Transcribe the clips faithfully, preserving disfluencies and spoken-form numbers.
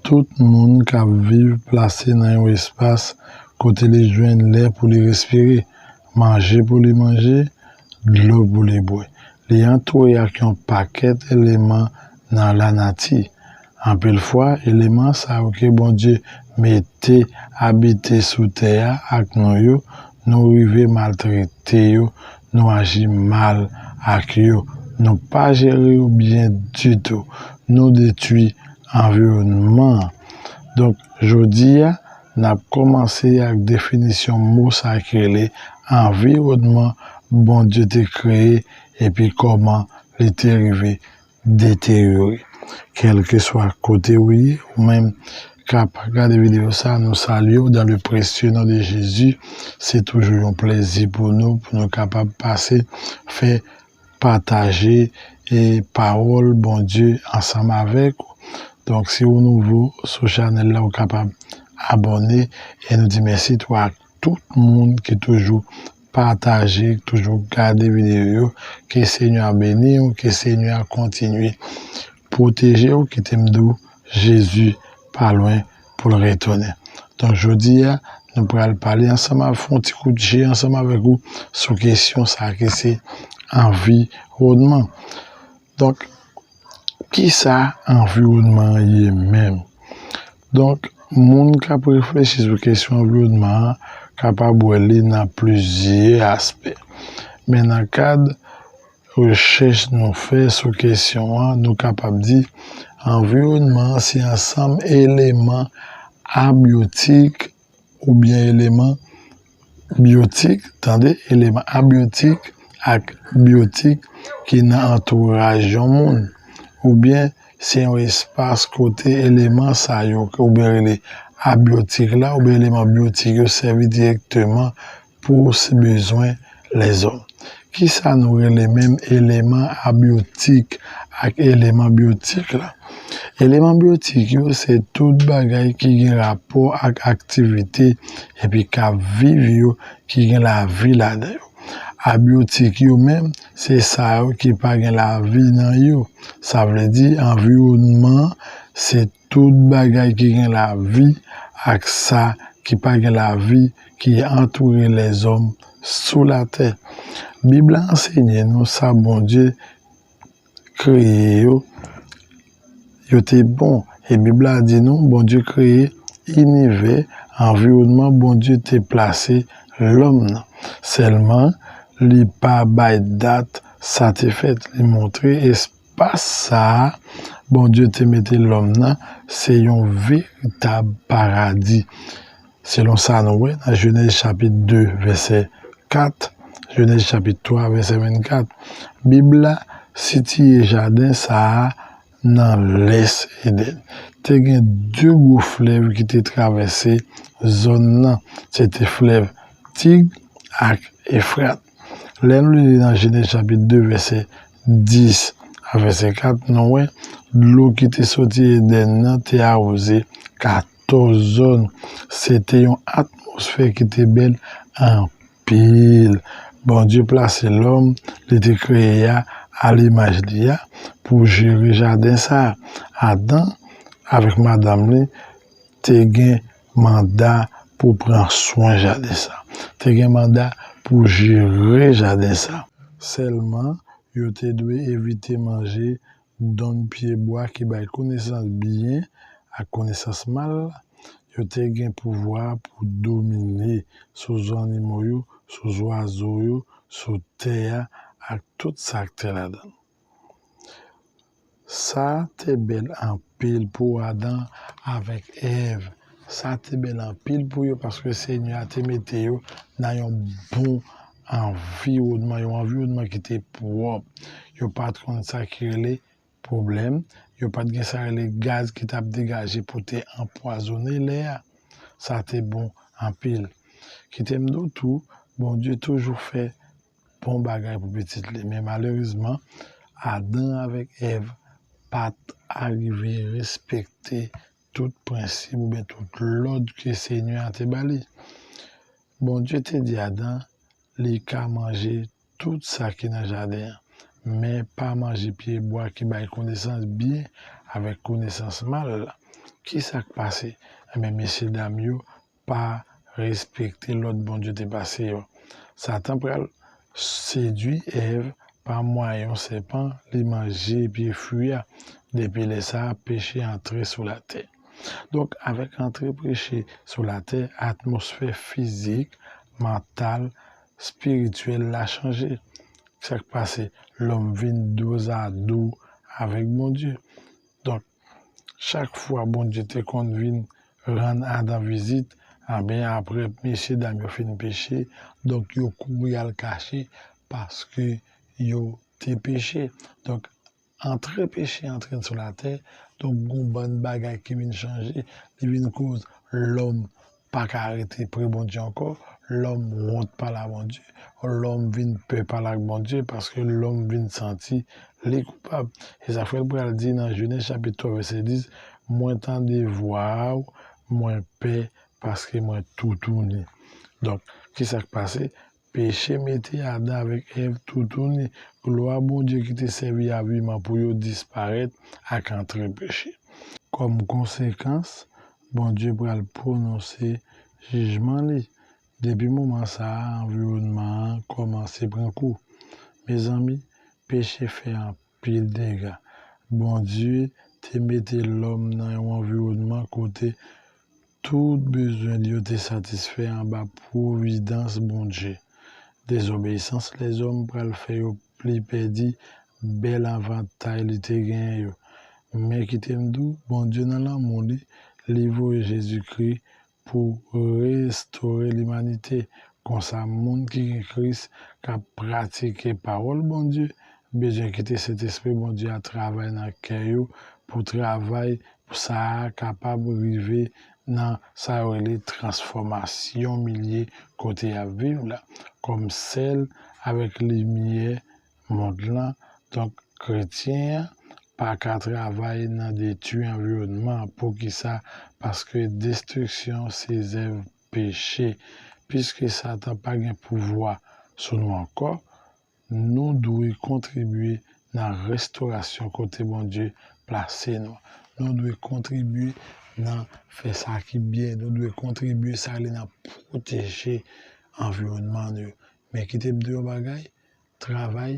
Tout moun k ap viv plase nan yon espas kote li jwenn lè pou li respire, manje pou li manje, dlo pou li bwè. Li antoure ak yon pakèt eleman nan lanati. Anpil fwa, eleman sa yo ke Bondye mete abite sou tè a ak nou yo, nou rive maltrete yo, nou aji mal ak yo, nou pa jere yo byen ditou, nou detwi anviwònman an. Donk, jodi a, n ap kòmanse ak definisyon mo sa ki rele anviwònman Bondye te kreye epi kòman li te rive deteryore. Kèlkeswa kote ou ye, ou menm k ap gade videyo sa, nou salye w dans le précieux nom de Jésus. Se toujou yon plezi pou nou, pou nou kapab pase, fè, pataje e pawòl Bondye ansanm avèk ou. Donk, si ou nouvo sou chanèl la, ou kapab abòne e nou di mèsi tou ak tout moun ki toujou pataje, ki toujou gade videyo yo. Ke Senyè a beni w, ke Senyè a kontinye pwoteje w, kite m di w, Jezi pa lwen pou l retounen. Donk, jodi a, nou pral pale ansanm avèk, fè yon ti kout je ansanm avèk ou sou kesyon sa ki se anviwònman. Donk, kisa anviwònman an ye menm? Donk, moun k ap reflechi sou kesyon anviwònman an kapab wè li nan plizyè aspè. Men nan kad rechèch nou fè sou kesyon an, nou kapab di anviwònman an se ansanm eleman abyotik oubyen eleman byotik, tande, eleman abyotik ak byotik ki nan antouraj yon moun, oubyen se yon espas kote eleman sa yo, oubyen rele abyotik la, oubyen eleman byotik yo sèvi dirèkteman pou se bezwen lèzòm. Kisa nou rele menm eleman abyotik ak eleman byotik la? Eleman byotik yo se tout bagay ki gen rapò ak aktivite epi k ap viv yo, ki gen lavi ladan yo. Abyotik yo menm, se sa yo ki pa gen lavi nan yo. Sa vle di, anviwònman an, se tout bagay ki gen lavi ak sa ki pa gen lavi ki antoure lèzòm sou latè. Bib la ansenye nou sa Bondye kreye yo, yo te bon. E Bib la di nou, Bondye kreye inivè, anviwònman Bondye te plase lòm nan. Sèlman, li pa bay dat sa te fèt. Li montre espas sa a Bondye te mete lòm nan, se yon veritab paradi. Selon sa nou wè nan Jenèz chapit de, vèsè kat, Jenèz chapit twa, vèsè vennkat, Bib la sitiye jaden sa a nan lès Edenn. Te gen de gwo flèv ki te travèse zòn nan. Se te flèv Tig ak Efrat. Lè nou li nan Jenèz chapit de, vèsè dis a vèsè kat, nou wè dlo ki te soti Edenn nan te awoze katòz zòn. Se te yon atmosfè ki te bèl anpil. Bondye plase lòm li te kreye a alimaj li a pou jere jaden sa a. Adan avèk madanm li te gen manda pou pran swen jaden sa. Te gen manda pou jere jaden sa. Sèlman, yo te dwe evite manje donn pyebwa ki bay konesans byen ak konesans mal la. Yo te gen pouvwa pou domine sou zannimo yo, sou zwazo yo, sou tè a ak tout sa k te ladan l. Sa te bèl anpil pou Adan avèk Èv. Sa te bèl anpil pou yo paske Senyè a te mete yo nan yon bon anviwònman, yon anviwònman ki te pwòp. Yo pa t konn sa ki rele pwoblèm. Yo pa t gen sa rele gaz ki t ap degaje pou te anpwazonnen lè a. Sa te bon anpil. Kite m di w tou, Bondye toujou fè bon bagay pou pitit li. Men malerezman, Adan avèk Èv pa t arive respekte tout prensip oubyen tout lòd ke Senyè a te ba li. Bondye te di Adan li ka manje tout sa ki nan jaden an, men pa manje pyebwa ki bay konesans byen avèk konesans mal la. Ki sa k pase? Ebyen, mesye dam yo pa respekte lòd Bondye te pase yo. Satan pral sedui Èv pa mwayen yon sèpan, li manje pye fwi a. Depi lè sa a, peche antre sou latè. Donk, avèk antre peche sou latè, atmosfè fizik, mantal, espirityèl la chanje. Sa k pase? Lòm vin dozado avèk Bondye. Donk, chak fwa Bondye te konn vin rann Adan vizit, anben, apre mesye dam yo fin peche, donk yo kouri al kache paske yo te peche. Donk, antre peche antre sou latè, donk gon bann bagay ki vin chanje, li vin koz lòm pa ka rete pre Bondye ankò, lòm wont pale a Bondye, lòm vin pè pale ak Bondye paske lòm vin santi li koupab. E sa fè l pral di nan Jenèz chapit twa vèsè dis, mwen tande vwa w, mwen pè paske mwen toutouni. Donk, ki sa k pase? Peche mete Adan avèk Èv toutouni. Glwa Bondye ki te sèvi aviman pou yo disparèt ak antre peche. Kòm konsekans, Bondye pral pwononse jijman li. Depi moman sa a, anviwònman an kòmanse pran kou. Mezanmi, peche fè anpil dega. Bondye te mete lòm nan yon anviwònman kote tout bezwen li yo te satisfè anba pwovidans Bondye. Dezobeyisans lèzòm pral fè yo pli pèdi bèl avantay li te genyen yo. Men kite m di w, Bondye nan lanmou li, li voye Jezikri pou restore limanite. Konsa, moun ki gen Kris k ap pratike pawòl Bondye bezwen kite Sentespri Bondye a travay nan kè yo pou travay pou sa a kapab rive nan sa yo rele transfòmasyon milye kote y ap viv la, kòm sèl avèk limyè mond lan. Donk, kretyen an pa ka travay nan detwi anviwònman an. Poukisa? Paske destriksyon se zèv peche. Piske Satan pa gen pouvwa sou nou ankò, nou dwe kontribye nan restorasyon kote Bondye plase nou. Nou dwe kontribye nan fè sa ki byen. Nou dwe kontribye sa rele nan pwoteje anviwònman nou yo. Men kite m di yon bagay, travay,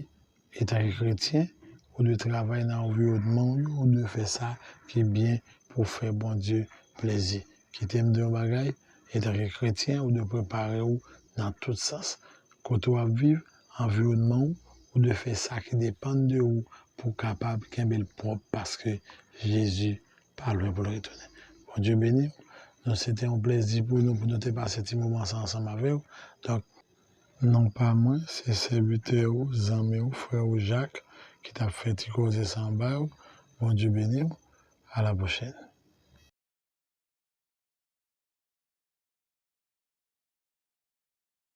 etanke kretyen, ou dwe travay nan anviwònman w yo, ou dwe fè sa ki byen pou fè Bondye plezi. Kite m di yon bagay, etanke kretyen, ou dwe prepare w nan tout sans. Kote w ap viv, anviwònman w, ou dwe fè sa ki depann de ou pou w kapab kenbe l pwòp paske Jezi pa lwen pou l retounen. Bondye beni w. Donk, se te yon plezi pou nou, pou nou te pase ti moman sa ansanm avè w. Donk, non pa mwen, se sèvitè ou, zanmi ou, frè ou Jak, ki t ap fè ti koze sa anba w. Bondye beni w. A la pwochèn.